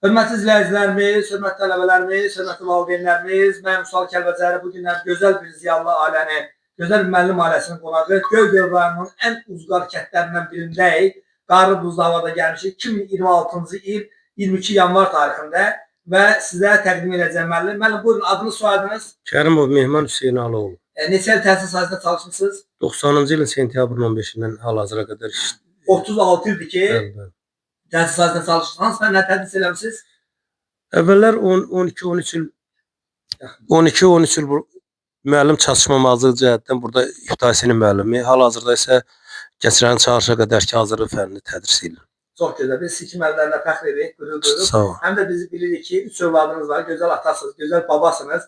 Hörmətli izləyicilərimiz, hörmətli tələbələrimiz, hörmətli valideynlərimiz, mən Vüsal Kəlbəcərli bu günlər gözəl bir ziyalı ailənin, gözəl bir müəllim ailəsinin qonağı Göygöl rayonunun ən uzqar kəndlərindən birindəyik. Qarlı buzlu havada gəlmişik. 2026-cı il 22 yanvar tarixində və sizə təqdim edəcəyim müəllim. Müəllim, buyurun, adınız, soyadınız? Kərimov Mehman Hüseynalıoğlu. Neçə il təhsil sahəsində çalışmısınız? 90-cı ilin sentyabrın 15-dən hal-hazıra qədər iş. 36 ildir ki, Bəli, bəli. təhsil sahəsində çalışırsınız. Hansı fənləri tədris eləmisiniz? Əvvəllər 10 12 13 il 12 13 il bu müəllim çatışmamazlığı cəhətdən burada ibtidai sinif müəllimi, hal-hazırda isə keçirən çağırışa qədər ki, hazırlıq fənnini tədris edirəm. Çox gözəl. Biz sizi müəllimlərlə fəxr edirik, qürur duyuruq. Sağ ol. Həm də bizi bilirik ki, üç övladınız var, gözəl atasınız, gözəl babasınız.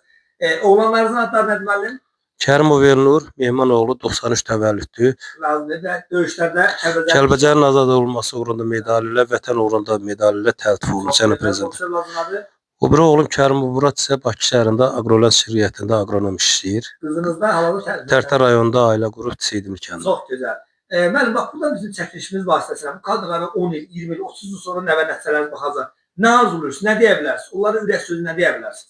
Oğlanlarınızın adları nədir müəllim? Kərimov Elnur Mehmanoğlu 93 təvəllüddür. Lazımdır və döyüşlərdə Kəlbəcər. Kəlbəcərin azad olunması uğrunda medalı ilə, vətən uğrunda medalı ilə təltif olunub cənab prezident. Çox övladın adı. O biri oğlum Kərimov Murad isə Bakı şəhərində Agrolən şirkətində aqronom işləyir. Qızınız da halalı Kəlbəcər. Tərtər rayonunda ailə qurub Seydimli kəndində. Çox gözəl. Müəllim, bax, buradan bizim çəkilişimiz vasitəsilə bu kadrlara 10 il, 20 il, 30 il sonra nəvə nəticələriniz baxacaq. Nə arzulayırsınız, nə deyə bilərsiniz? Onlara ürək sözü nə deyə bilərsiniz?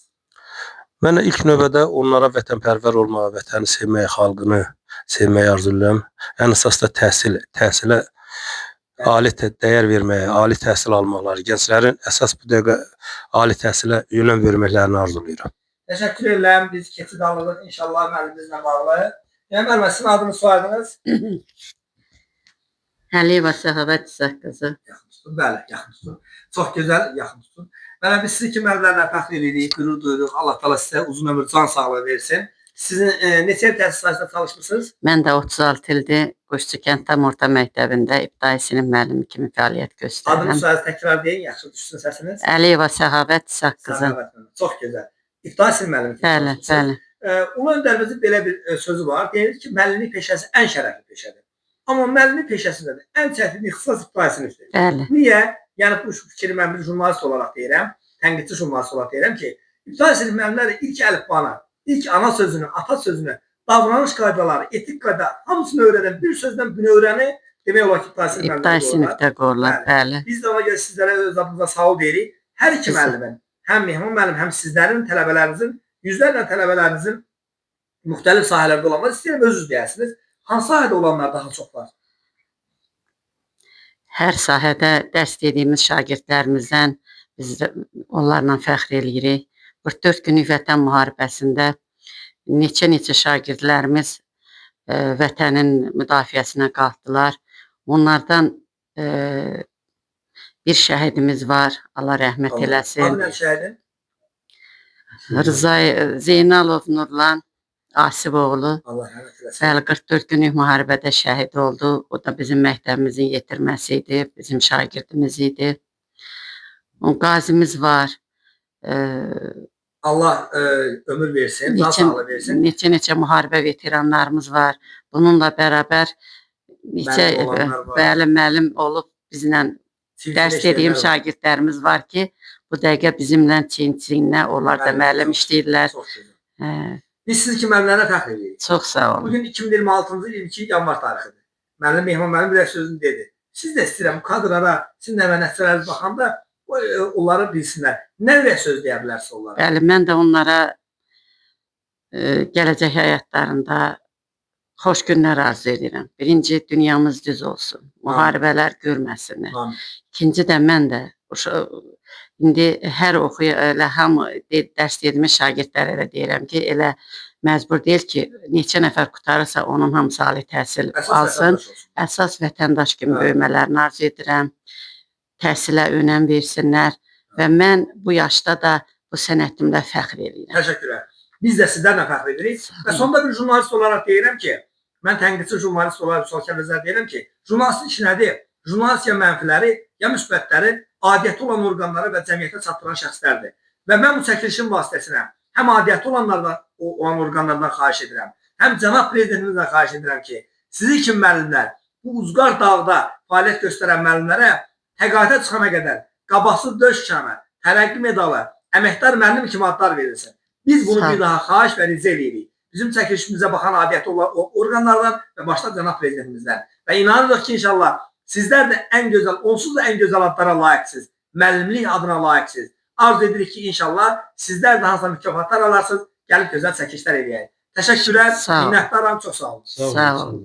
Mən ilk növbədə onlara vətənpərvər olmağı, vətəni sevməyi, xalqını sevməyi arzulayıram. Ən əsas da təhsil, təhsilə ali dəyər verməyi, ali təhsil almaqları, gənclərin əsas bu dəqiqə ali təhsilə yönəm verməklərini arzulayıram. Təşəkkür edirəm. Biz keçid alırıq inşallah müəllimimizlə bağlı. Yəni müəllim, sizin adınız, soyadınız? Əliyeva Səxavət İshaq qızı. Yaxın tutun, bəli, yaxın tutun. Çox gözəl, yaxın tutun. Mənə biz sizi ki müəllimlərlə fəxr edirik, qürur duyuruq. Allah təala sizə uzun ömür, can sağlığı versin. Sizin neçə il təhsil sahəsində çalışmısınız? Mən də 36 ildir Quşçu kənd tam orta məktəbində ibtidai sinif müəllimi kimi fəaliyyət Adını göstərirəm. soyadınızı təkrar deyin, yaxşı düşsün səsiniz. Əliyeva Səxavət İshaq qızı. Səxavət müəllim. Çox gözəl. İbtidai sinif müəllimi kimi Bəli, çalışmısınız. bəli. Ulu öndərimizin belə bir sözü var. Deyir ki, müəllimlik peşəsi ən şərəfli peşədir. Amma müəllimlik peşəsində də ən çətin ixtisas ibtidai sinifdir. Bəli. Niyə? Yəni bu fikri mən bir jurnalist olaraq deyirəm, tənqidçi jurnalist olaraq deyirəm ki, ibtidai sinif müəllimləri ilk əlifbanı, ilk ana sözünü, ata sözünü, davranış qaydaları, etik qayda hamısını öyrədən, bir sözdən bunu öyrəni demək olar ki, ibtidai sinif İbtidai müəllimləri qoyurlar. sinifdə qoyurlar. Bəli. Biz də ona görə sizlərə öz adınıza sağ ol deyirik. Hər iki Biz- müəllimin, həm Mehman müəllim, həm sizlərin tələbələrinizin, yüzlərlə tələbələrinizin müxtəlif sahələrdə olanlar, istəyirəm özünüz deyəsiniz. Hansı sahədə olanlar daha çox var? Hər sahədə dərs dediyimiz şagirdlərimizdən biz də onlarla fəxr eləyirik. 44 günlük Vətən müharibəsində neçə-neçə şagirdlərimiz vətənin müdafiəsinə qalxdılar. Onlardan bir şəhidimiz var. Allah rəhmət eləsin. Adı nə şəhidin? Rıza Zeynalov Nurlan Asiboğlu. Allah rəhmət eləsin. Bəli, 44 günlük müharibədə şəhid oldu. O da bizim məktəbimizin yetirməsi idi, bizim şagirdimiz idi. O qazimiz var. Allah ömür versin, can sağlığı versin. Neçə-neçə müharibə veteranlarımız var. Bununla bərabər neçə Müəllim olanlar var. bəli, müəllim olub bizlə Çirkinləşenlər dərs dediyim var. şagirdlərimiz var ki, bu dəqiqə bizimlə çiyin-çiyinə onlar da Müəllim müəllim çox- işləyirlər. Çox gözəl. Hə, Biz sizi ki müəllimlərə fəxr edirik. çox sağ olun. Bugün 2026-cı il 22 yanvar tarixidir. Müəllim Mehman müəllim bir sözünü dedi. Siz də istəyirəm bu kadrlara, sizin nəvə nəticələriniz baxanda onları bilsinlər. Nə ürək söz deyə bilərsiniz onlara? Bəli, mən də onlara gələcək həyatlarında xoş günlər arzu edirəm. Birinci, dünyamız düz olsun. Müharibələr görməsinlər. Amin. İkinci də mən də indi hər oxuya elə hamı dərs dediyimiz şagirdlərə də deyirəm ki, elə məcbur deyil ki, neçə nəfər qurtarırsa onun hamısı ali təhsil Əsas alsın. vətəndaş olsun. Əsas vətəndaş kimi Bəli. böyümələrini arzu edirəm. Təhsilə önəm versinlər və mən bu yaşda da bu sənətimlə fəxr eləyirəm. Təşəkkürlər. Biz də sizlərlə fəxr edirik. Və sonda bir jurnalist olaraq deyirəm ki, mən tənqidçi jurnalist olaraq Vüsal Kəlbəzər deyirəm ki, jurnalistin işi nədir? Jurnalist ya mənfiləri, ya müsbətləri adiyyəti olan orqanlara və cəmiyyətə çatdıran şəxslərdir. Və mən bu çəkilişin vasitəsilə həm adiyyəti olanlardan, olan orqanlardan xahiş edirəm, həm cənab prezidentimizdən xahiş edirəm ki, sizi kimi müəllimlər, bu uzqar dağda fəaliyyət göstərən müəllimlərə təqaüdə çıxana qədər qabaqsız döş nişanı, tərəqqi medalı, əməkdar müəllim kimi adlar verilsin. Biz bunu Sağ bir daha xahiş və ricə eləyirik. Bizim çəkilişimizə baxan adiyyəti olan orqanlardan və başda cənab prezidentimizdən. Və inanırıq ki, inşallah sizlər də ən gözəl, onsuz da ən gözəl adlara layiqsiniz. Müəllimlik adına layiqsiniz. Arzu edirik ki, inşallah sizlər də hansısa mükafatlar alarsınız, gəlib gözəl çəkilişlər eləyək. Təşəkkürlər, Sağ ol. minnətdaram, çox sağ olun. Sağ olun.